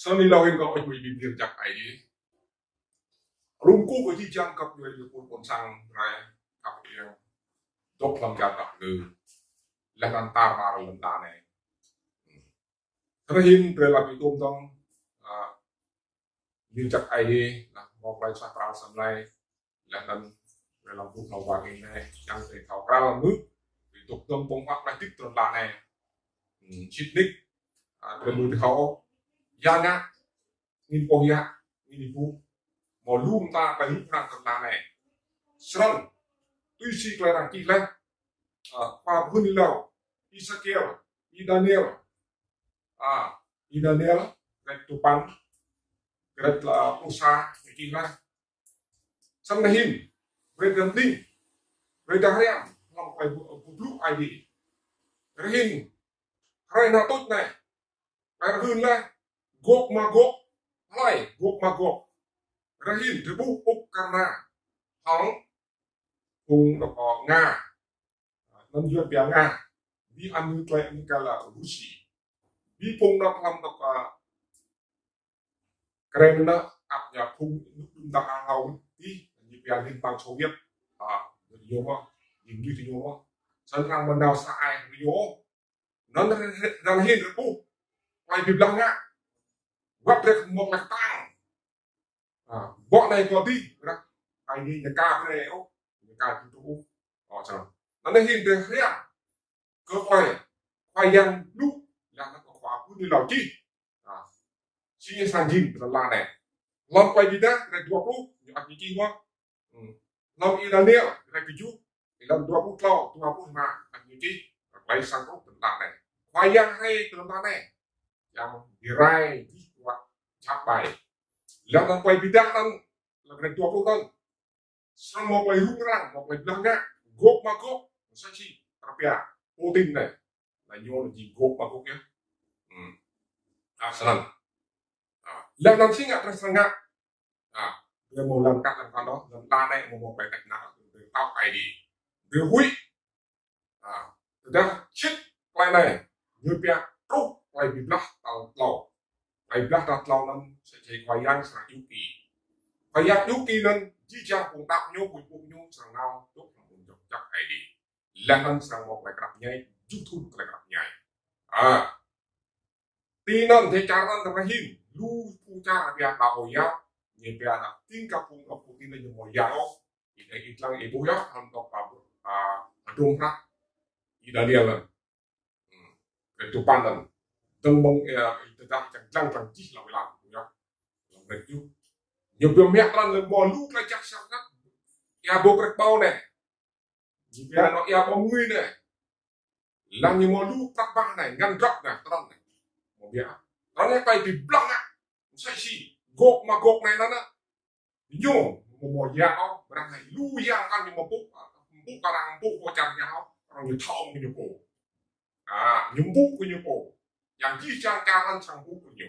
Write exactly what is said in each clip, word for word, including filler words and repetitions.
Snăn êlâo hĭn kâo ăt mĭn bi mdĭr jăk Aê Diê. Rŭm kơ jih jang găp djuê êpul ƀuôn sang drei khăp êng dôk hlăm čar Dap Kngư. Leh anăn tar ƀar lăn ala anei. Snăn hĭn drei lŏ bi tuôm dơ̆ng, ah, mdĭr jăk Aê Diê, leh mâo klei suaih pral asei mlei, leh anăn drei lŏ ƀuh hlâo wang ênei, čiăng drei thâo kral mơh, drei dôk dơ̆ng ƀơ̆ng huă leh hdĭp ti lăn ala anei. Hmm, sĭt nik, ah, drei mâo thâo, ya ngă, angĭn pŏh ya, angĭn êbuh, mâo lu mta klei rŭng răng ti lăn ala anei. Snăn, tui si klei arăng čih leh, ah, khua pô hưn êlâo, Y-Êsêkiel, Y-Daniel, ah, Y-Daniel, kdrêč dua păn, kdrêč, ah, pluh sa, čih leh. Snăn hĭn, brei drei mđing, brei drei hriăm, hlăm klei blŭ, blŭ Aê Diê. Hruê hĭn, hruê anăn tuč anei, klei hưn leh, Gôk Magôk, hlei, Gôk Magôk. Hruê hĭn, drei ƀuh Ukraina, hŏng, phung dôk, ơ, Nga. Anăn yua pia Nga. Bi anăn klei Amêrika leh Russia. Bi phung dôk hlăm dôk, ơ, Kremlin anăn ăt ñu phung dŭm dăk hlâo ti, ñu pia Liên bang Xô Viết. Ah, ñu mơh, ñu mơh. Snăn arăng mnao sa ai ñu. Anăn, anăn hĭn drei ƀuh klei bi blah ngă. Wăt drei mâo klei ktang. Ah, ƀuh anei kơ dih, rah, Aê Diê ñu ka brei ôh, ñu ka ti tu ôh. Ơ, snăn. Anăn hĭn drei hriăm kơ klei Khua Yang blŭ, leh anăn kơ khua pô hưn êlâo čih. Ah, si ñu srăng jing ti lăn ala anei. Hlăm Klei Bi Êdah, kdrêč dua pluh, ñu ăt ñu čih mơh. Hmm. Hlăm Y-Daniel, kdrêč kjuh, êlan dua pluh tlâo, dua pluh êma, ăt ñu čih, klei srăng truh ti lăn ala anei. Khua Yang hriê ti lăn ala anei. Yang bi rai jih wăt jhat ƀai. Leh anăn Klei Bi Êdah anăn, leh kdrêč dua pluh anăn. Srăng mâo klei rŭng răng, mâo klei blah ngă, Gôk Magôk, msĕ si, arăng pia, Putin anei. Leh ñu jing Gôk Magôk yơh. Hmm. Ah, snăn. Ah, leh anăn si ngă, drei srăng ngă. Ah, drei mâo lăn kăk lăn kăn ôh, lăn ala anei mâo mâo klei têč nao, drei thâo Aê Diê. Drei huĭ. Ah, tơdah sĭt klei anei, ñu pia truh klei bi blah tal tlâo. Klei blah tal tlâo anăn, sa čô Khua Yang srăng yŭ ki. Khua Yang yŭ ki anăn, jih jang phung đăo ñu, phung ƀuh ñu, srăng nao, dôk hlăm phung dôk jăk Aê Diê. Leh anăn srăng mâo klei knap mñai, jŭ thŭn klei knap mñai. Ah. Ti anăn, ti čar anăn, ti anăn hĭn, lu phung čar pia đăo ôh ya, ñu pia anăn, tĭng kơ phung, phung ti anăn ñu mâo ya ôh. Ih, ih dlăng ih ƀuh ya, hlăm dôk, ah, ah, adŭng hră Y-Daniel anăn. Hmm. Kdrêč dua păn anăn. Dơ̆ng mơ̆ng, ơ, ih tơdah čiăng dlăng dlăng jih hlăm êlan, ya. Hlăm kdrêč kjuh. Ñu bi mă anăn leh mâo lu klei jăk srăng ngă. Ya ƀuh kdrêč ƀâo anei. Ñu pia anăn ya ƀâo mngưi anei. Leh ñu mâo lu prăk bah anei, ngăn drăp anei, trăn anei. Mâo biă. Trăn anei klei bi blah ngă. Msĕ si, Gôk Magôk anei anăn. Ñu, mâo mâo ya ôh, ƀiădah anei, lu ya kăn ñu mâo mpŭ, mpŭ kơ arăng mpŭ kơ čar ya ôh, arăng ñu thâo kơ ñu pô. Ah, ñu mpŭ kơ ñu pô. Yang jih jang čar anăn srăng mpŭ kơ ñu.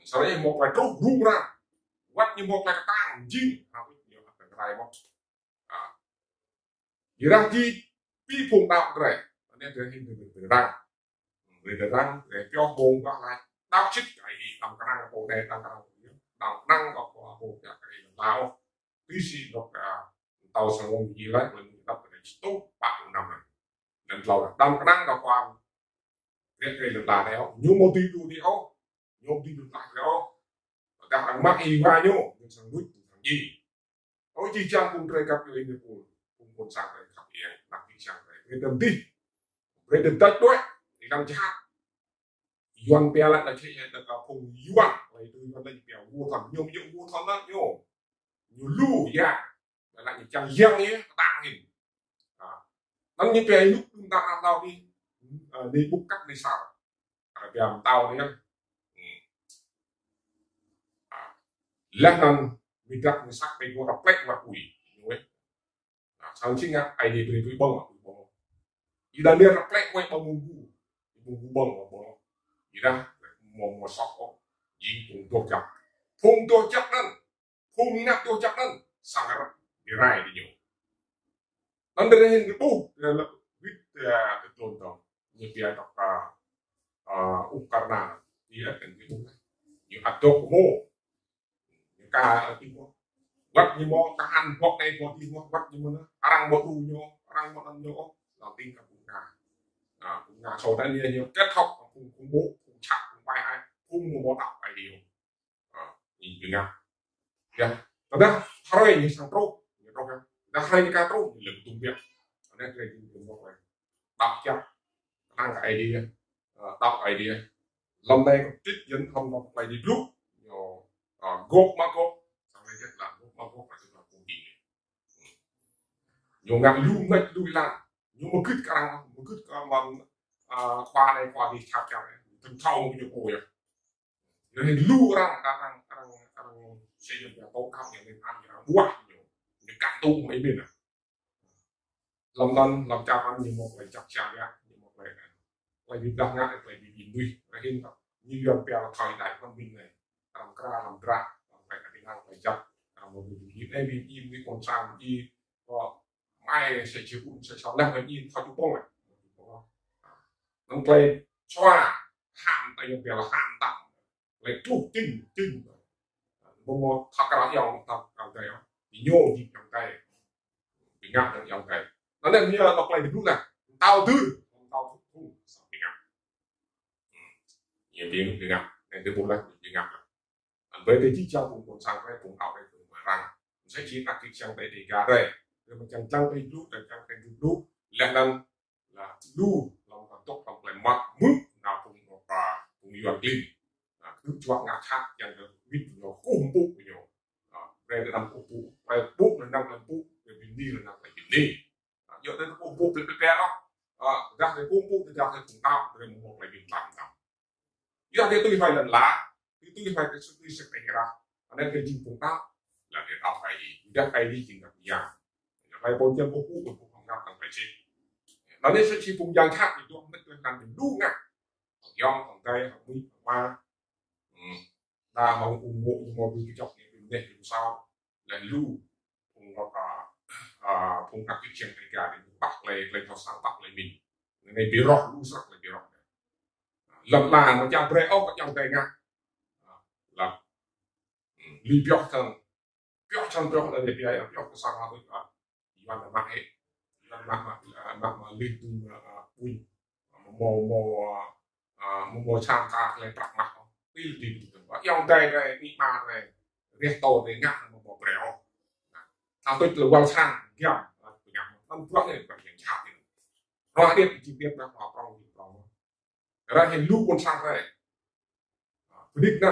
Snăn mâo klei truh rŭng răng. Wăt ñu mâo klei ktang jing, ah, ñu ăt krai mơh. Ah. Ƀiădah jih, bi phung đăo drei. Anei drei hĭn drei, drei răng. Drei răng, drei pioh ƀơ̆ng bah lač. Đăo sĭt kơ Aê Diê, đăm knang kơ pô anei, đăm knang kơ pô anei. Đăm knang kơ pô, pô pia kơ Aê Diê lăn ala ôh. Tui si dôk, ah, mtao Salômôn čih leh, klei mơ̆ng dăp kơ stuh pă pluh năm anăn. Anăn tlâo, đăm knang kơ pô pia kơ Aê Diê lăn ala anei ôh. Ñu mâo dưi đru dih ôh. Ñu dưi đru tlaih drei ôh. Tơdah arăng mă êwa ñu, ñu srăng luč, ñu srăng djiê. Ơ jih jang phung drei găp djuê êpul, phung ƀuôn sang drei khăp êng, anak jih jang drei. Brei drei mdih. Brei drei dač đuĕ, êlan jhat. Yuăn pia leh, lač čih leh, lač kơ phung Yuăn, lač tui Yuăn lač pia war thuần, ñu, ñu war thuần leh, ñu. Ñu lu ya, lač ñu čiăng yang ya, ktang hĭn. Ah. Anăn ñu pia ênuk đưm đă hlâo dih, ah, Nebukadnetsar. Arăng pia mtao anei. Hmm. Ah. Leh anăn Mêdrak Mêsak Êbêdnêgô arăng plĕ wăt pui. Ñu wĕ. Ah, snăn si ngă Aê Diê brei pui ƀơ̆ng, pui ƀơ̆ng. Y-Daniel arăng plĕ wĕ ƀơ̆ng mơ̆ng gu. Ƀơ̆ng gu ƀơ̆ng, ƀơ̆ng. Ƀiădah mâo, mâo soh ôh. Jing phung doh jăk. Phung doh jăk anăn. Phung ngă doh jăk anăn, srăng arăng bi rai diñu. Anăn drei hĭn kơ ƀuh, drei lĕ wĭt, ơ, kơ tluôn tŏng. Ñu pia dôk, ơ, ơ, Ukraina. Ñu ăt kăn kơ ƀuh. Ñu ăt dôk kơ mô. Ñu ka ti mô. Wăt ñu mô, ka ăn bŏk anei bŏk dih mô, wăt ñu mô anăn. Arăng mô đru ñu, arăng mô anăn ñu, ôh. Lŏ tĭng kơ phung Nga. À, phung Nga sau đó ñu, ñu kết hợp phung, phung bộ, phung chak, phung bai ai, phung mô mô đăo ai điều. À, ñu, ñu Nga. Ya, tơdah hruê ñu srăng truh, ñu truh ya. Tơdah hruê ñu ka truh, ñu lĕ tung biă. Anei hruê ñu, ñu mô đăo. Đăo čăk, knang kơ Aê Diê, à, đăo Aê Diê. Lăm anei kơ trích yến hŏng lăm klei di blŭ, ñu, à, Gôk Magôk, sang anei jăk lah Gôk Magôk, là chúng ta cùng đi. Ñu ngă lu mnêč lu êlan, ñu mgưt kơ arăng, mgưt kơ mơ̆ng, à, khua anei, khua dih, čap čap, tơl thâo ñu pô ya. Ñu hĭn lu arăng, arăng, arăng, arăng, sĭt ñu tố cáo ñu, ñu ăn ñu arăng buah ñu, ñu kăn tŭ mơ̆ng êmĭn ah. Lăm anăn, lăm čar anăn ñu mâo klei jăk siam ya, ñu mâo klei, klei bi blah ngă, klei bi bi mnuih, klei hĭn tơ. Ñu yuăn pia là thời đại văn minh anei. Arăng mkra, arăng mdră, arăng klei kơ bi năng, klei jăk, arăng mâo bi bi anei bi bi mnuih ƀuôn sang, bi, ơ, mai sa čô ƀuôn sa čô leh, bi thâo čŭ pô leh. Anăn klei čua, hăm, ta yuăn pia là hăm tăm. Klei tluh čĭng, čĭng. Mâo mâo thâo kral ayŏng, thâo kral adei, ơ. Ñu jing ayŏng adei. Bi ngă ayŏng adei. Anăn anei ñu lŏ klei di blŭ lah. Mtao dưr, mtao thŭk thŭng, sa bi ngă. Ñu bi, bi ngă. Anei di blŭ lah, bi ngă lah. Anăn brei drei jih jang phung ƀuôn sang drei, phung đăo drei, phung arăng. Msĕ si anak čư̆ čiăng drei Dega drei. Drei mă čiăng čiăng drei blŭ, čiăng čiăng drei blŭ. Leh anăn lah lu, lăm kơ dôk, lăm klei mă, mưk, nao phung, phung yuăn klin. Nao, kơ čuă ngă čăk, yang kơ wĭt ñu, kkuh mpŭ ñu. Nao, brei drei đăm kkuh mpŭ, brei mpŭ, leh anăn klei mpŭ, brei bi mni, leh anăn klei bi mni. Nao, yua drei kkuh mpŭ, brei, brei, brei, ah. Ah, dah drei kkuh mpŭ, dah drei phung đăo, drei mâo klei bi mtlaih mtam. Yua drei tui hluê lăn ala, drei tui hluê kơ sĭt, tui sĭt kơ êrah. Anăn drei jing phung đăo, leh drei đăo Aê Diê. Dah Aê Diê jing ngă ya. Klei pô čiăng kkuh mpŭ, kkuh mpŭ ngă tăng klei sĭt. Anăn anei sa čô phung yang jhat, ñu dôk mnêč leh anăn ñu lu ngă. Hŏng ayŏng, hŏng adei, hŏng amĭ, hŏng ama. Hmm. Đa hŏng ung mô̆, ung mô̆ bi kjăp ñu bi mneh bi msao. Leh lu phung, ơ, ơ, phung anak čư̆ čiăng Dega anei ƀăk klei, klei thâo săng ƀăk klei mĭn. Anei bi roh, lu snăk klei bi roh. Lăn ala amâo čiăng brei ôh kơ ayŏng adei ngă. Lăn, hmm, lui pioh thơ̆ng, pioh thơ̆ng pioh lăn ala pioh, pioh kơ sang hŏng, ơ, Yuăn mă hĕ. Yuăn mă, mă, ơ, mă, mă lih tu, ơ, ơ, ƀuñ. Mâo, mâo, mâo, ơ, mâo, mâo čang ka klei prăk mah. Ti ti ti. Ayŏng adei drei, amĭ ama drei, rieh tơ drei ngă mâo, mâo brei ôh. Thâo tuč leh wăl sang, giăm, ơ, ngă. Anăn bruă anei, bruă yang jhat anei. Roh điêt, jing điêt, nao prŏng, jing prŏng. Ară anei lu ƀuôn sang drei. Ơ, bi nik nă,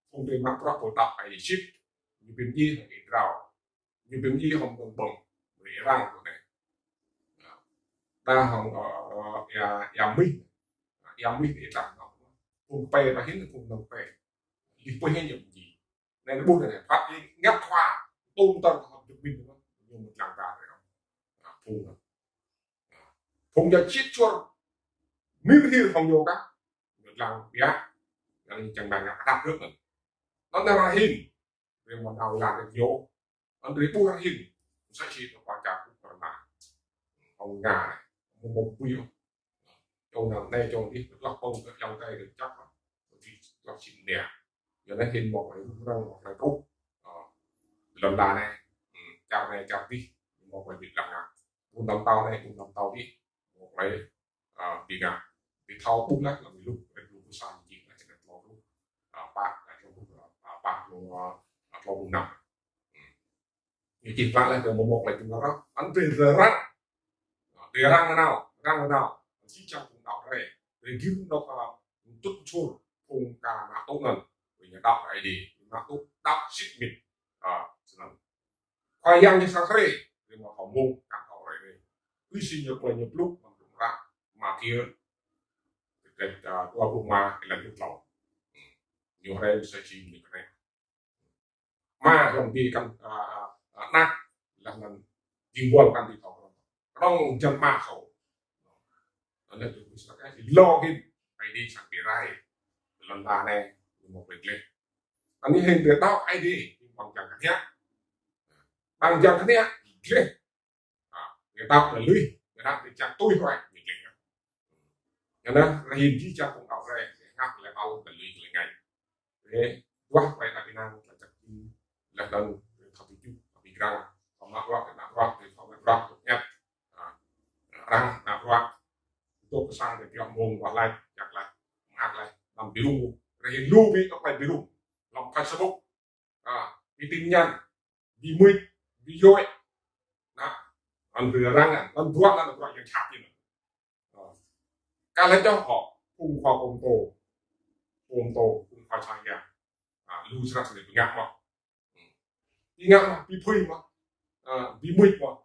phung drei mă bruă pô đăo Aê Diê sĭt. Ñu bi mdjiê hŏng êa drao. Ñu bi mdjiê hŏng ƀơ̆ng ƀơ̆ng. Bi êrăng kơ anei. Ơ, đa hŏng, ơ, ơ, êa, êa mih. Êa mih êa drao. Phung kpei ba hĭn, phung nao kpei. Lih pui hĭn ñu bi mdjiê. Anei ƀuh anei, phat ñu ngă khua. Tŭm tơr hŏng jơk mĭn ñu. Ñu mă dlăng ba drei. Ơ, phung. Phung ñu čĭt čuôr. Mĭn hil hŏng ñu kah. Ñu dlăng biă. Anăn čiăng ba ngă kơ đăp rơ̆k anăn. Anăn ară hĭn. Drei mâo nao êlan kơ ñu. Anăn drei ƀuh ară hĭn. Msĕ si kơ pô čar Ukraina. Hŏng Nga anei. Mâo mâo pui ôh. Čô anăn anei, čô dih, tlah pô kơ ayŏng adei kơ čăp. Tlah čĭn nia. Yua anei hĭn mâo klei rŭng răng, mâo klei truh. Ơ, lăn ala anei. Hmm, čar anei, čar dih. Mâo klei bi dlăng ngă. Ƀuôn Dam Tâo anei, ƀuôn Dam Tâo dih. Mâo klei, ơ, bi ngă. Bi thâo ƀuh lah, lăm lu, lăm lu pô sang jing, lăm čar anei tlâo lu. Ơ, pă, lăm lu, ơ, pă lu, ơ, tlâo lu năm. Hmm. Ñu čih pă leh kơ mâo mâo klei bi ngă ră. Anăn drei răng. Drei răng nanao, răng nanao. Jih jang phung đăo drei. Drei gĭr dôk, ơ, tŭt čuôr phung ka mă tŭ anăn. Drei ñu đăo Aê Diê, mă tŭ đăo sĭt mĭn. Ơ, snăn. Khua Yang ñu srăng hriê, drei mâo thâo mmông, ka thâo hriê drei. Tui si ñu klei ñu blŭ, mă tŭ ră, Mathiơ, kdrêč, ơ, dua pluh êma, êlan dua pluh tlâo. Ñu hriê msĕ si ñu hriê. Ama hlŏng bi kăn, ơ, ơ, anak, leh anăn jing buăl kăn bi thâo. Knŏng jăn ama thâo. Anăn tui snăk, ơ, lŏ hĭn, Aê Diê srăng bi rai. Lăn ala anei, ñu mâo klei dleh. Anei hĭn drei đăo Aê Diê, ƀăng jang kniă. Ƀăng jang kniă, dleh. Ơ, drei đăo leh lui, drei đăo drei čiăng tui hruê, ñu dleh. Anăn, ară hĭn jih jang phung đăo drei, ngă leh ăl, leh lui, leh ngă. Drei Wah, klei êđăp ênang, klei jăk jĭn, leh anăn klei thâo bi jŭ, thâo bi grăng, thâo mă bruă, mă bruă, thâo mă bruă, thâo ñăt, ah, arăng mă bruă, dôk kơ sang drei pioh mông wah lač, jăk lač, mơak lač, anăn bi rŭng, drei hĭn lu bi, klei bi rŭng, hlăm Facebook, ah, bi tin nhắn, bi mưč, bi yơh, nah, anăn bi arăng, anăn bruă, anăn bruă yang jhat jĭn. Ka lĕ čoh hŏ, phung khua pô mtô, pô mtô, phung khua sang yang. Ah, lu snăk snei bi ngă mơh. Bi ngă mơh, bi phưi mơh. Ah, bi mưč mơh.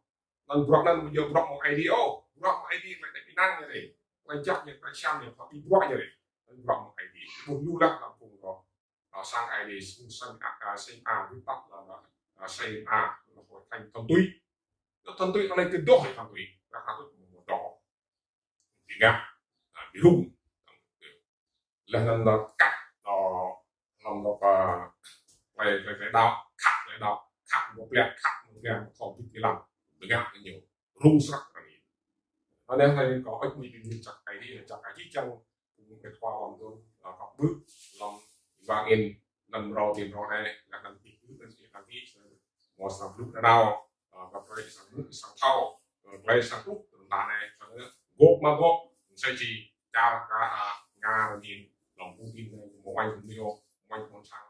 Anăn bruă anăn amâo djŏ bruă mơ̆ng Aê Diê ôh, bruă mơ̆ng Aê Diê klei êđăp ênang ñu dih. Klei jăk ñu, klei siam ñu, bi bruă ñu dih. Anăn bruă mơ̆ng Aê Diê. Ƀuh lu leh hlăm phung khua, ah, sang Aê Diê, phung sang, ah, ah, sang, ah, wĭt tăp hlăm, ah, sang, ah, hlăm hội thánh thuần túy. Thuần túy, anăn kơ doh thuần túy. Arăng thuần túy mơ̆ng doh. Bi ngă, ah, bi rŭng. Leh anăn, ah, khăp, ah, hlăm anôk, ah, klei, klei, klei đăo, khăp klei đăo, khăp mâo pliă, khăp mâo pliă, thâo bi ti lăng, bi ngă kơ ñu, rŭng snăk anăn. Anei hruê anei kâo ăt mĭn bi mĭn jăk Aê Diê, jăk Aê Diê čiăng, phung mĭt khua hlăm dŭm, ah, kăp ƀuh, hlăm êwa angĭn, anăn mrâo, ti mrâo anei, leh anăn ti ƀuh, anăn ti anăn ti, mâo sang blŭ nanao, ah, kơ klei sang blŭ, sang thâo, ah, klei sang truh, tơdah anei, sang gôp mă gôp, msĕ si čar ka, ah, Nga anei, hlăm Putin anei, mâo uêñ mơ̆ng ñu, mâo uêñ mơ̆ng sang,